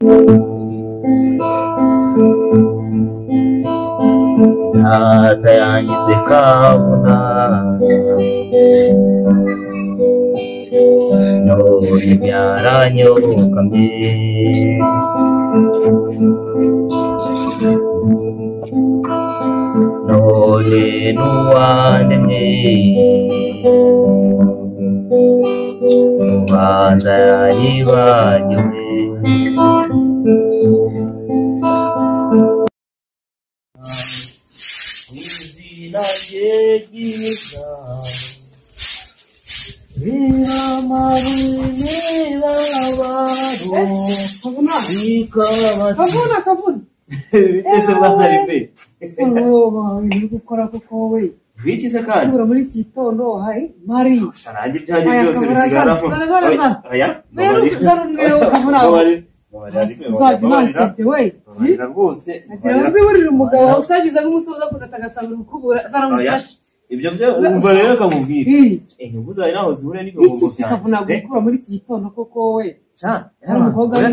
Data yangize kabona none byaranyokamye none n'uwandemye ubanza yanyibagiwe. Izina rye ryiza riramara imibabaro bikaba. Kavuna kavuna. Biteze bwana Ribe. Uri gukora koko wowe. Wiki se kandi? Kubura muri iki gitondo hari Mari. Nanjye ibyanjye byose bisigaramo. Oya. Uzajya unansebye we. Rwose. Agira ngo nziburire umugabo wawe usagize nk'umusozi akunda agasanga urukubura zaramufashe. Ibyo byo umva rero kamubwira. Inyungu zawe naho zihure n'ibihombo Iki byanjye. kavuna gukura muri iki gitondo koko we. Hari umukobwa aho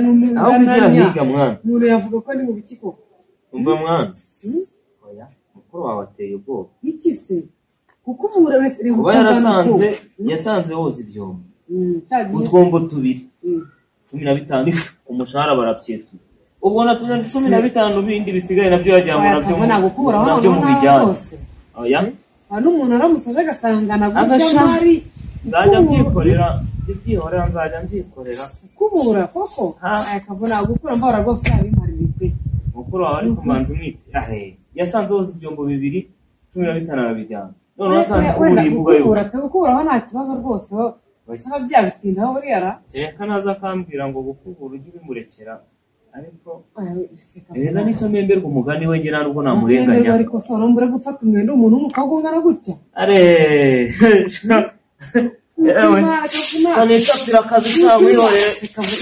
kugira higa mwana. Umuntu yavuga ko ari mu biki koko. Umva mwana. Oya, mukuru wawe ateye ubwoba. Iki se? Kukubura wese reba Kuba yarasanze yasanze woza ibyombo. Utwombo tubiri. 15 umushahara barapyetuye. Ubwo na 15 bindi bisigaye nabyo yajyamo nabyo mu bijyanye. Oya. Hano umuntu aramusaje agasangana gutya mari. Nzajya mbyikorera, ibyihorera nzajya mbyikorera. Kubura koko? Akabona gukura mbora rwose abimparira pe. Mukuru wawe ari kumanza umwite. Yasanze woza ibyombo bibiri 15 arabijyana. None wasanze kubura imbuga yo. Gukura ho nta kibazo rwose. Cyaba byabitindaho buriya ra. Kereka naza akambwira ngo gukubura ujye ubimurekera. Ariko rero nicyo memberwa umugani we ngira nubwo namurenganya. Ariko se urambura gufata umwenda umuntu w'umukobwa ungana gutya. Are. Yewe. Kanishakira akazi kawe wihorere.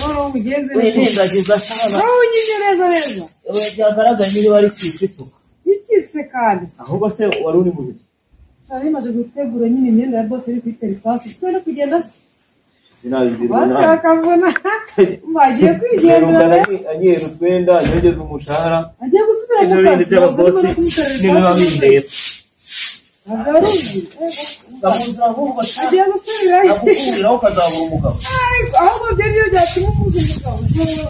Noneho mugenze wirindagiza shana. Wowe unyije neza neza. Yewe byagaragaye niba ari kwica isuka. Iki se kandi? Ahubwo se wari uri mu biki? Nari maze gutegura nyine imyenda ya boss iri kuri terifasi. Twende kugenda se. Sinabibwirwa nawe. Bakavuna. Bagiye kwigendera. Anyera utwenda, yongeza umushahara. Agiye gusubira mu kazi. By'ababosi niba bindeba. Agaruzi. Agiye gusubirayo. Akukubiraho ukazabura umugabo. Ahubwo byo niyo byatuma umuzi umugabo.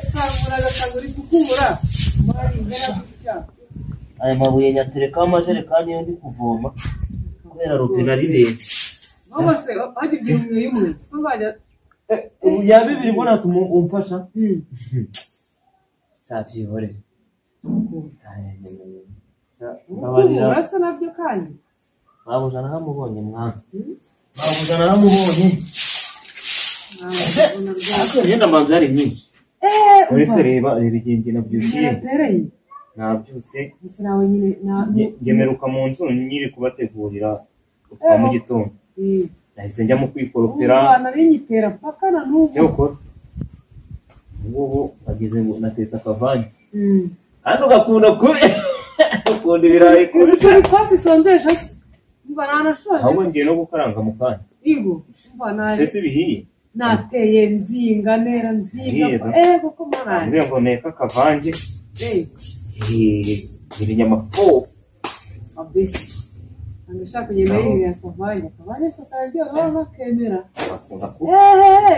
Usangura agasanga uri gukubura. Mari ngana gutya. Aya mabuye nyaterekaho amajerekani yo ndi kuvoma. Kubera robine ari ndende. Mama se hajya ibyo umwe y'umwe. Siko nzajya ya bibiri mbona natuma umfasha. Shabyihorere. Urasa nabyo kandi. Babuja naramubonye mwana. Babuja naramubonye. Ariko imyenda mbanza yari myinshi. Uretse reba igihe njye nabyukiye. Nabyutse. Ngemeruka mu nzu nyiri kubategurira utwa mu gitondo. Nahise njya mu kwikoropera. Umwana binyitera paka na n'ubu. Cyokora. Ngubu bageze ngo natetse akavange. Kandi ugakunda kubi. Ukunda ibirayi kubi. Uzi ko ipasi isonjesha se. Umva nanashoje. Ahubwo ngiye no gukaranga mu kanya. Igo. Umva naje. Se bihiye. Nateye nzinga nera nzinga. Koko mwana. Ngiye ngo neka akavange. Ibinyamafu. Abisi. Angashaka kugenda yirira akavange. Akavange kakaryoha noneho akemera.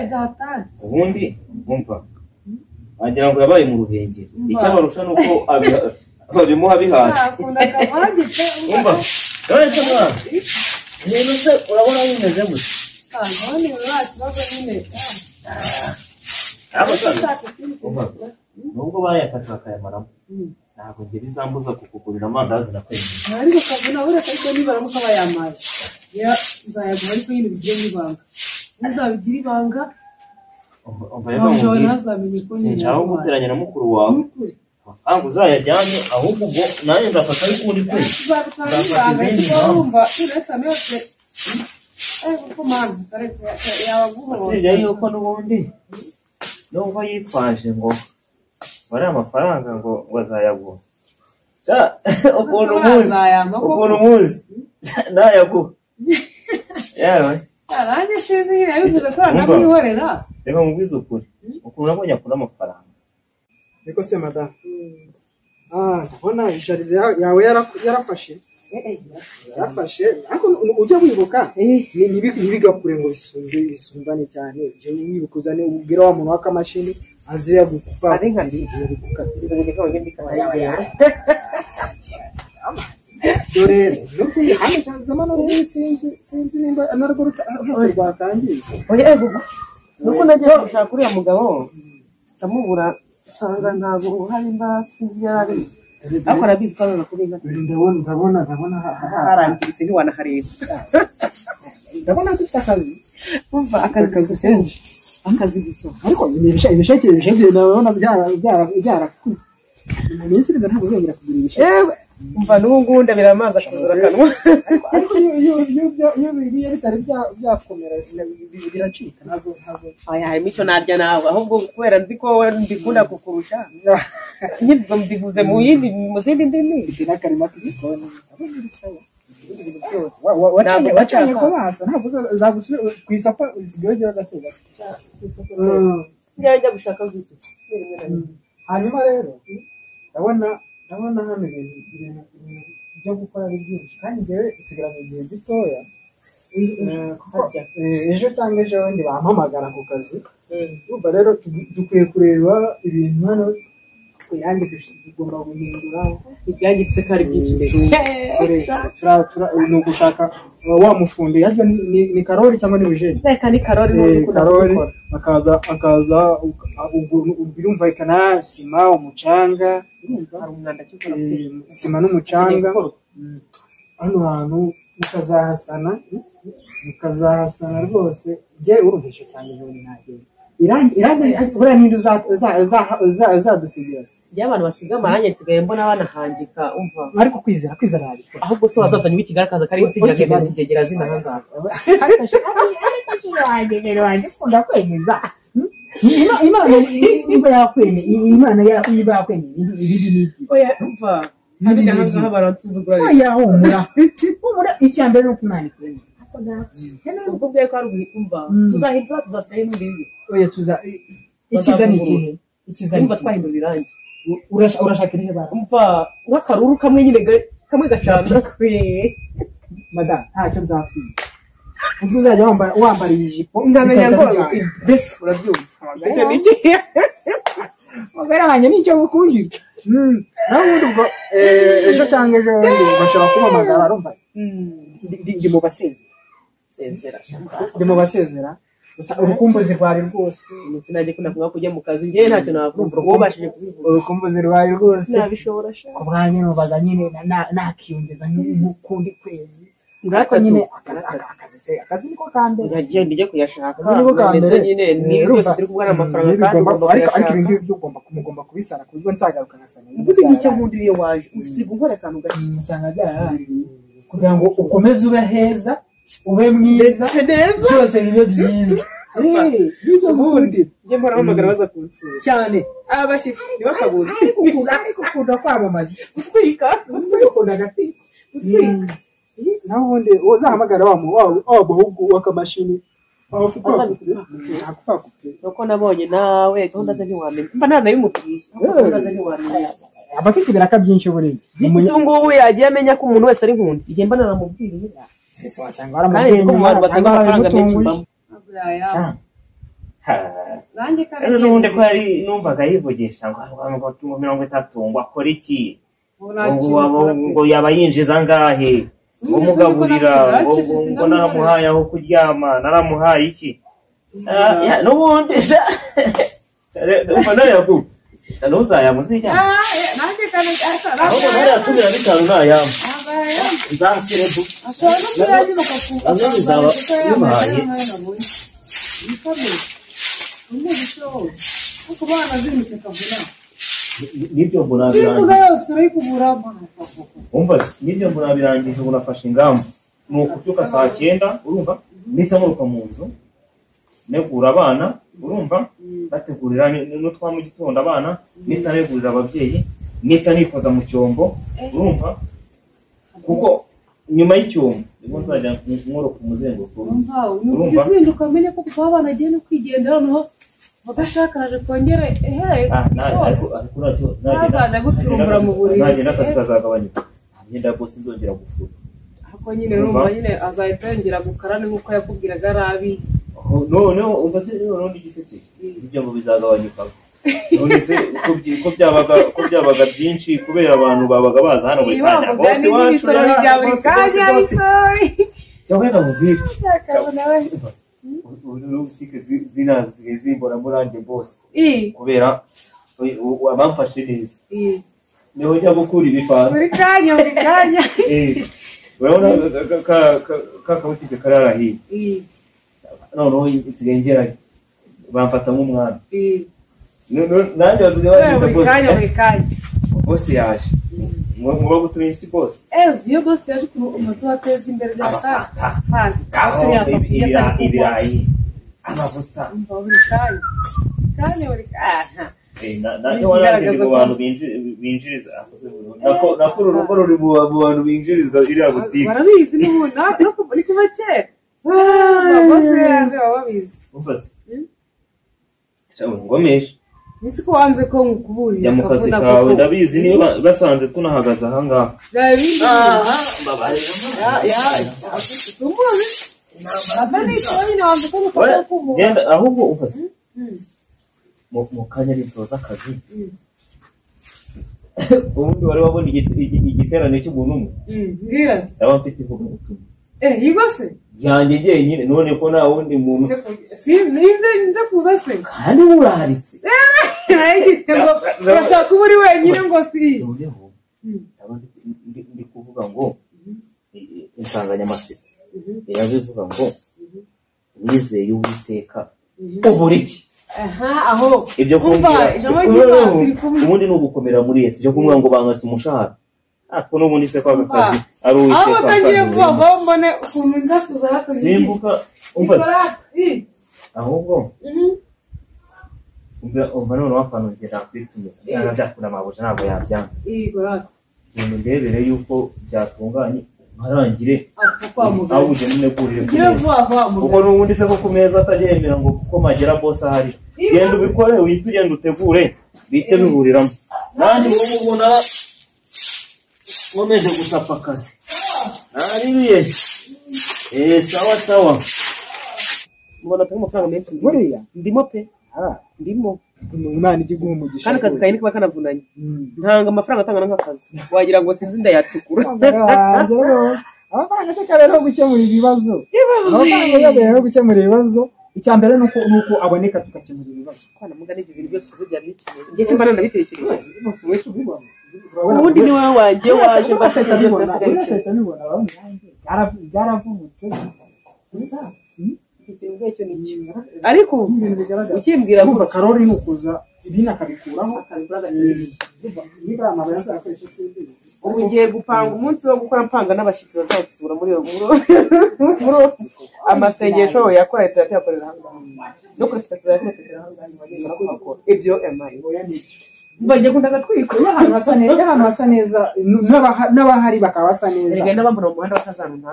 Byatari. Ubundi umva. Wagira ngo yabaye mu Ruhengeri. Icyabarusha nuko babimuha bihasi. Akunda akavange pe. Umva. None se mwana. Ibintu se urabona bimeze gute? Ndabona nta kibazo nyine. Nubwo bayafashe bakayamaramo. Ntabwo njye bizambuza kukugurira amandazi na kwemera. Ariko kavuna ureka ariko nibaramuka bayamaye. Ya nzayaguha ariko nyine bigiye n'ibanga. Ntuzabigira ibanga. Umva rero sinshaka guteranya na mukuru wawe. Amafaranga uzayajyane ahubwo ubwo nanjye nzafata ariko undi kwezi. Tuzabitanga ibanga ariko urumva ureta yose. Kuko mana Usibye yuko n'ubundi nubwo yitwaje ngo bari amafaranga ngo bazayaguha. Ukuntu umuzi nayaguha. Yewe. Nanjye sinzi nyine yabivuze ko anamwihorera. Reka mubwize ukuri. Ukuntu nabonye akunda amafaranga. Niko se madamu. Ndabona jaride yawe yarafashe. Yarafashe ariko ujya wibuka ntibigakure ngo bisumbane cyane. Ujye wibuka uzane ubwira wa muntu w'akamashini aze yagukupa. Dore hano cyazamo n'uruhu sinzi nimba narwo rwakangiye. Oya nuko nagiye gushaka uriya mugabo ndamubura nsanga ntabwo uhari mba sinzi yari ariko arabizi ko azaza kubinka. Ndabona harangiritse ntiwanahareba. Ndabona dufite akazi. Umva akazi kenshi akazi gusa. Ariko ibisheke ndabona byarakuze. Mu minsi iri ntabwo uzongera kugira ibisheke. Umva n'ubu ngubu ndabira amazi akuzura akanwa. Ariko iyo biriye bitari byakomera biracika ntabwo. Oya harimo icyo narya nawe ahubwo kubera nzi ko mbikunda kukurusha. Nyibwo mbivuze mu zindi ndimi. Mfite n'akarima k'igikoni. Ndabona uri sawa. Ibintu byose. Wacanye ku maso ntabwo uzagusubira ku isoko usigaye ujyayo gake gake. Njya gushaka gutuza. Hanyuma rero ndabona hano ibintu byo gukora ari byinshi kandi njyewe nsigaranye igihe gitoya kuko ejo cyangwa ejo bundi bampamagara ku kazi. Urumva rero dukwiye kureba ibintu hano twiyandikisha tugomba guhindura ibyangiritse ko ari byinshi mbese. Ni ugushaka wa mufundi yaryo ni Karori cyangwa ni Eugene? Reka ni Karori n'undi Karori akaza birumvikana sima umucanga sima n'umucanga hano hantu mukazahasana rwose. Njye urumvishe cyane ejo nagenda irangi buriya ninde uzadusigira se? Njye abantu basiga amarangi nsigaye mbona banahangika umva. Ariko kwizera arabikora. Ahubwo se wazazanye uw'i Kigali akaza kari inzigera zigegera zina ahangaha. Ariko wanjye ukunda kwemeza. Imana niba yakwemeye Imana niba yakwemeye ibibi ni iki? Oya umva hano ahangaha baransuzugura. Oya humura icya mbere ni uko Imana ikwemeye. Ubwo bwawe ko ari umva tuzahindura tuzasigaye n'ibindi bibi. Oya icyiza ni ikihe? Icyiza ni twahindura irangi. Urashaka irihe bara? Umva nk'akaruru kamwe nyine kamwe gacana. Madamu ntacyo nzakwiga. Ubwo uzajya wambara iyi jipo ngamenya ngo mbese urabyumva. Icyo ni iki? Mugore wanjye nicyo gukundira. Nawe ubundi ubwo ejo cyangwa ejo bashobora kumpamagara urumva. Ndi mu basezera. Ndi mu basezera. Gusa urukumbuzi rwari rwose. Sinajye kunda kunywa kujya mu kazi njye ntacyo navuga. Wobashije kubivuga. Urukumbuzi rwari rwose. Nabishobora sha. Ku bwanjye numvaga nyine nakiyongeza nk'ukundi kwezi. Ariko nyine akazi niko ka mbere. Ngiye ndijye kuyashaka. Ndetse nyine ni byose turi kubona amafaranga kandi ugomba kuyashaka. Ariko ibi ngibi byo ugomba kubisana ku buryo nzagaruka nkasana. Ubundi nicyo nkunda iyo waje usiga unkora akantu gake. Usanga byararangiye. Kugira ngo ukomeze ube heza, ube mwiza, byose bibe byiza. Ubundi njye mpora mpamagara baza kunsura cyane. Abashyitsi ntibakabure. Ariko ukunda kwamamaza. Gutwika. Ukunda gatwika. Gutwika. Naho ubundi uzahamagara wa muhungu w'akamashini akupakupye. Nuko nabonye nawe gahunda ze ntiwamenya. Mba ntanabimubwiye. Gahunda ze ntiwamenya. Abafite ibiraka byinshi buriya. Ubu ngubu yagiye amenya ko umuntu wese ari nkunda. Igihe mba naramubwiriye. Ese wasanga waramubwiye nyuma abantu batanga amafaranga menshi mbamo. Rero n'ubundi ko yari numvaga yivugisha ngo 30 ngo akore iki? Ngo yaba yinjiza angahe? Ngo mugaburira ngo naramuhaye aho kuryama naramuhaye iki? N'ubundi umva nayagu ntuzayamuzijya. Ahubwo nawe 15 nayama. Nzasire du. Nzaba bimuhaye. Nibyo mbona umva nibyo mbona birangije ubu nafashe ingamba ni ukubyuka saa 9 urumva mpita nkuruka mu nzu negura abana urumva bategurira n'utwa mu gitondo abana mpita negurira ababyeyi mpita nikoza mu cyombo urumva kuko nyuma y'icyombo nibwo nzajya nkoroka umuzenguruko urumva uzinduka umenye ko kuva abana agiye no kwigendera noneho Mugashakaraje kongere ehe ntazajya guturumbura mu buriri nagenda akazi kazagabanyuka ngenda rwose nzongera gufura ariko nyine urumva nyine azahita yongera gukara ni nk'uko yakubwiraga rabi noneho umva se noneho n'igiseke ibyo ngo bizagabanyuka none se ko byabaga byinshi kubera abantu babaga baza hano buri kanya bose wacu cyangwa mubwire butike zinazi zimbona murange bose kubera abamfashe neza niho njya gukura ibifanta buri kanya buri kanya urabona ka kabutike kararahiye noneho nsigaye ngerayo bamfata nk'umwami nanjye basigaye bagenda buri kanya buri kanya bose yaje muba gutumye iki bose uzi iyo bose yaje ukuntu umutu wateza imbere ibirayi amavuta buri kanya kanya buri kanya nanjye mu bantu binjiriza nako uru rugo ruri mu bantu binjiriza iriya butike barabizi n'ubundi ni kuva kera bose yaje baba babizi ngomeshe nisi ko wanze ko nkukuburiye jya mu kazi kawe ndabizi niba basanze tunahagaze aha ngaha genda ahubwo umfase mu kanya ninsoza akazi ubundi wari wabona igiterane cy'umuntu umwe ndaba mfite ivugabutumwa yigo se yanjye jyenyine none ko nta wundi muntu nze kuza se kandi uraritse nagize ngo urashaka uba uri wenyine ngo si noneho ndi kuvuga ngo insanganyamatsiko irabivuga ngo wizeye Uwiteka ubura iki aho ibyo kumbwira ubundi ni ugukomera muri Yesu ibyo kumbwira ngo bankase umushahara ako n'ubundi se kwaka kazi ari Uwiteka aho batangiye vuba vuba mbone ukuntu nza kuza hakurya simbuka umva ahubwo umva noneho akantu ngenda kwitumira byanga byakunda amabuja ntabwo yabyanga genda ndebere yuko byatunganye nkarangire aho ugenda unegurire ku meza kuko n'ubundi se ko ku meza ataryemera ngo kuko magera bose ahari genda ubikore uhite ugenda utegure bihite bihuriramo nanjye ubu ngubu nkomeje gusapa akazi naribiye sawa sawa mbona pe amafaranga menshi buriya ndimo pe ndimo Imana ijya iguha umugisha kandi akazi kawe nikuba kanavunanye ntanga amafaranga atangana nk'akazi wagira ngo sinzi ndayacukura amafaranga ateka rero gukemura ibibazo amafaranga yabereyeho gukemura ibibazo icya mbere ni uko aboneka tugakemura ibibazo kwana mugani ibyo bintu byose tuvugira bikenewe njye simba nanabitekereje wese ubibona ubundi ni wowe wanjye waje mbaseka byose asigaye abibona byaravubutse gusa ariko ukimbwira ngo karori ni ukuza ibindi akabikuraho ubu ngiye gupanga umunsi wo gukora mpanga n'abashyitsi bazansura muri iyo amasengesho yakora tuyakorera ahangaha no kuri tuyakorera ahangaha ibyo emayi mba ngenda gatwiko iyo ahantu hasa neza iyo ahantu hasa neza n'abahari bakaba basa neza erega n'abambona mu muhanda batazanunta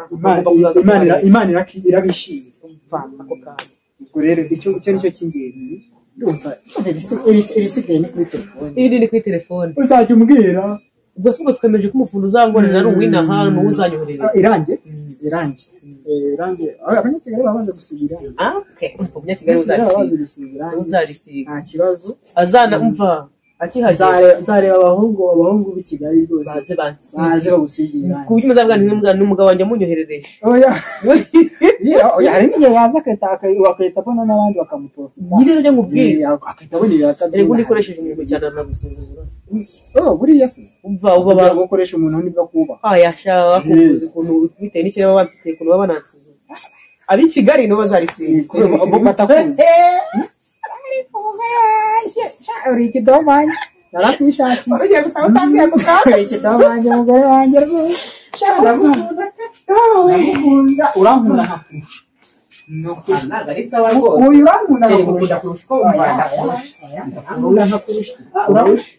Imana irabishimira ako kantu ubwo rero icyo nicyo cy'ingenzi ndumva ibisigaye ni kuri telefone ibindi ni kuri telefone uzajya umbwira ubwo si ubwo twemeje ko umufundi uzangorera ari uw'inaha n'uwuzanyoherereza irange irange irange abanyakigali baba bazi gusiga irange umunyakigali uzarisiga nta kibazo azana umva akihagera nzareba abahungu b'i Kigali rwose baze baze bagusigira irange ku buryo muzabwana n'umugabo wanjye amunyoherereje oya hari n'igihe yaza agahita abona n'abandi bakamutora nyine nibyo nkubwira agahita abona ibiraka erega undi ukoresheje umurimo cyane anagusuzugura buriya se umva uba kugira ngo ukoreshe umuntu nibwo akubaha aya shaka kukuza ukuntu bitewe n'ikirere baba bamfitiye ukuntu baba banansuzuma ab'i Kigali nibo bazarisiga batakuzi uri ikidomange narakwishakiye ugiye gusaba utangiye ako kanya uri ikidomange umugore wanjye rwose ndagukunda urankunda nkakurusha ntabwo ari sawa rwose uyu urankunda nkakurusha kurusha uko wumva urankunda nkakurusha urarusha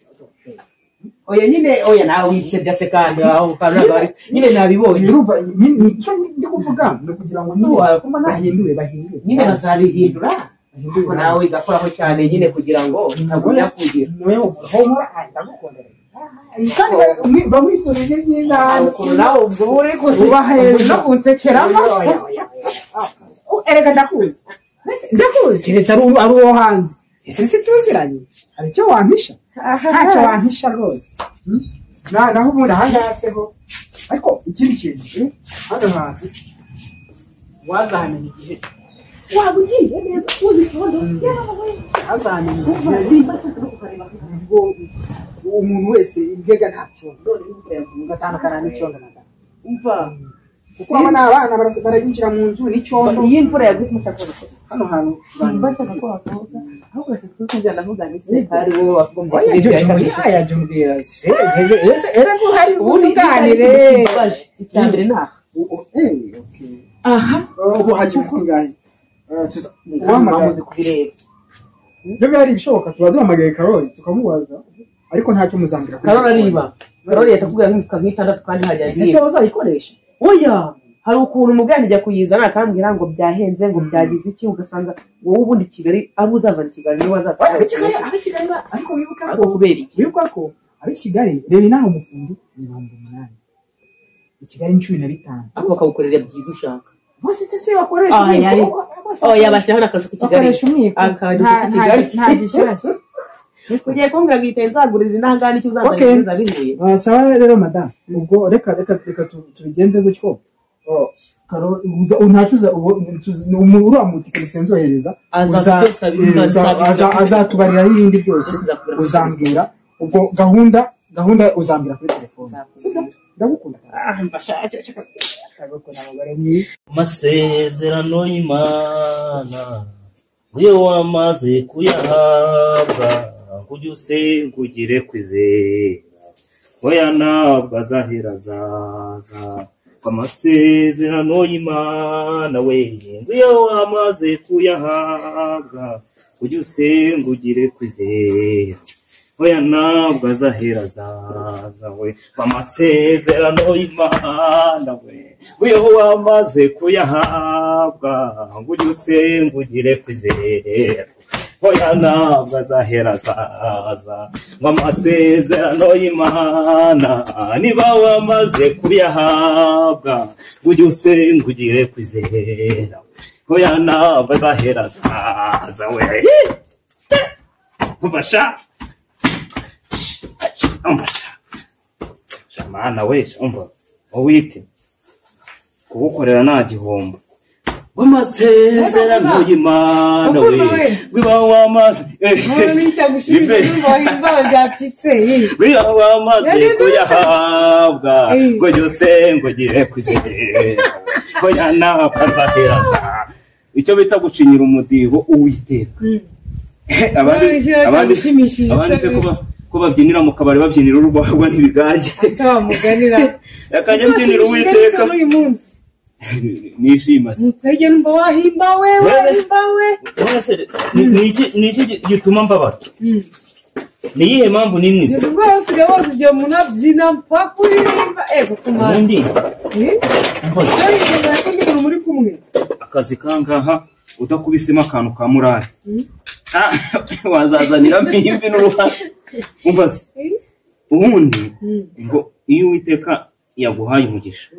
oya nyine oya nawe witsebya se kandi aho kantu nyine nabibonye urumva icyo ndi kuvuga ni ukugira ngo nyine bahindure nyine bazabihindura Nawe igakoraho cyane nyine kugira ngo ntagumya kugira. Humura, ndagukunda. Kandi bamwifurije byiza. Nawe ubwo uri no kunsekeramo. Erega ndakuzi. Ndakuzi. Keretse ari uwo hanze. Ese si tuziranye? Hari icyo wampisha? Ntacyo wampisha rwose. Naho ubundi ahangaha seho. Ariko ikindi kintu hano hantu wazahamenya igihe. Waba ugiye neza uzi ikibazo. Azahamenya igihe. Ubwo umuntu wese imbega nta cyondo. Ugatandukana n'icyondo na gato. Umva. Kuko abana abana barayinjira mu nzu n'icyondo. Iyi mvura yaguye mushaka hano hantu mba ko hasohoka ahubwo bashaka kujya ndavuga ni se hari wowe wagombye kubwira ese era ko hari ubuganire icyambere naha aha ubu hagiye kungaye uwamaze kubireba niba yari ibishoboka tuba duhamagaye Karoli tukamubaza ariko ntacyo muzambira Karoli ariba Karoli yatakubwira nk'imifuka nk'itandatu kandi hajya ese bazayikoresha oya hari ukuntu umugani ajya kuyizana akambwira ngo byahenze ngo byagize iki ugasanga wowe ubundi Kigali abo uzavana Kigali niwe wazatwara Ab'i Kigali ariko wibuka ko kubera iki wibuka ko ab'i Kigali reba inaha umufundi ni 8,000 i Kigali ni 15 ariko bakagukorera byiza ushaka bose se bakoresha umwiko oya bashyiraho n'akazu k'i Kigali bakoresha umwiko akazu k'i Kigali nta gishyashya ugiye kumbwira ngo ihite nzagurira inanga n'icyo uzazana bihuye sawa rero madame ubwo reka reka reka tubigenze gutyo ntacuza uriya mutekinisiye nzohereza azatubariraho ibindi byose uzambwira ubwo gahunda uzambwira kuri telefone sibyo ndagukunda amasezerano y'Imana iyo wamaze kuyahabwa kujya usenga ugire kwizera oya ntabwo azahera azaza amasezerano y'Imana we iyo wamaze kuyahabwa ujye usenga ugire kwizera oya ntabwo azahera azaza we amasezerano y'Imana we iyo wamaze kuyahabwa ujye usenga ugire kwizera oya ntabwo azahera azaza ngo amasezerano y'Imana niba wamaze kuyahabwa ujye usenga ugire kwizera oya ntabwo azahera azaza we umfasha umfasha shamana we umva wite kugukorera nta gihombo amasezerano y'Imana we wiba wamaze wiba wamaze kuyahabwa ngo jya usenga ugire kwizera oya ntabwo azahera azaza icyo bita gucinyira umudiho Uwiteka abandi se ko babyinira mu kabari babyinira urwagwa n'ibigage akajya abyinira Uwiteka nishima se ntsege numva wahimbawe wahimbawe ni iki gituma mbabara ni iyihe mpamvu n'imwe se rwose bose ibyo munabyina mpaka uririmba ego kumara ubundi muri kumwe akazi kangaha udakubisemo akantu ka murari wazazanira imvi n'uruhare umva se ubundi ngo iyo Uwiteka yaguhaye umugisha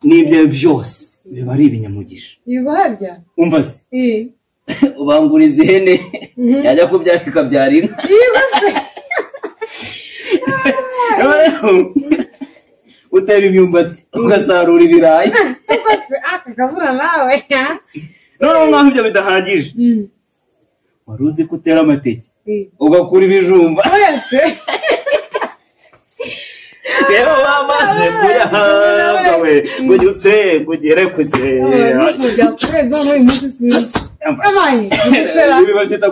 n'ibyo byose biba ari ibinyamugisha umva se ubanguriza ihene yajya kubyara ikabyara inka utera imyumbati ugasarura ibirayi noneho nkaho ibyo bidahagije wari uzi ko utera amateke ugakura ibijumba rero wamaze kuyahabwa we ngo usenga ugere kwizera ibi babyita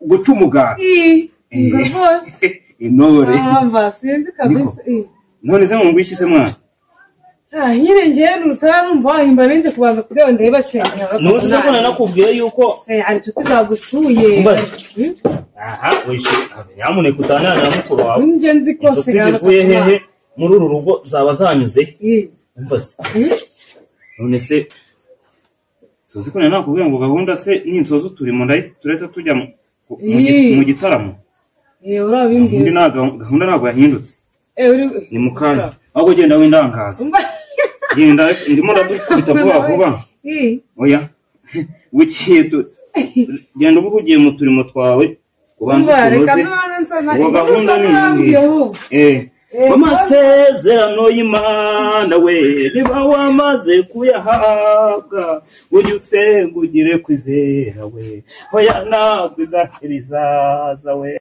guca umuganda intore none se ngo ngwishye se mwana nyine ngewe ntutarumva wahimba nenje kubanza kureba ndeba se ntuzi ko nanakubwiye yuko hari inshuti zagusuye aha wishe nyamuneka utanana na mukuru wawe nje nzi ko inshuti zivuye hehe muri uru rugo zaba zanyuze umva se none se Suzi ko nakubwiye ngo gahunda se ninsoza uturimo turahita tujya mu gitaramo. Urabimbwiye. Gahunda ntabwo yahindutse. Ni mu kanya. Ahubwo genda windangaza. Genda ndimo ndadukubita vuba vuba. Oya. Wikiye genda uba uhugiye mu turimo twawe ubanza utunoze. Uwo gahunda ni iyi. Amasezerano y'Imana we niba wamaze kuyahabwa ujye usenga ugire kwizera we, oya ntabwo izahera izaza we.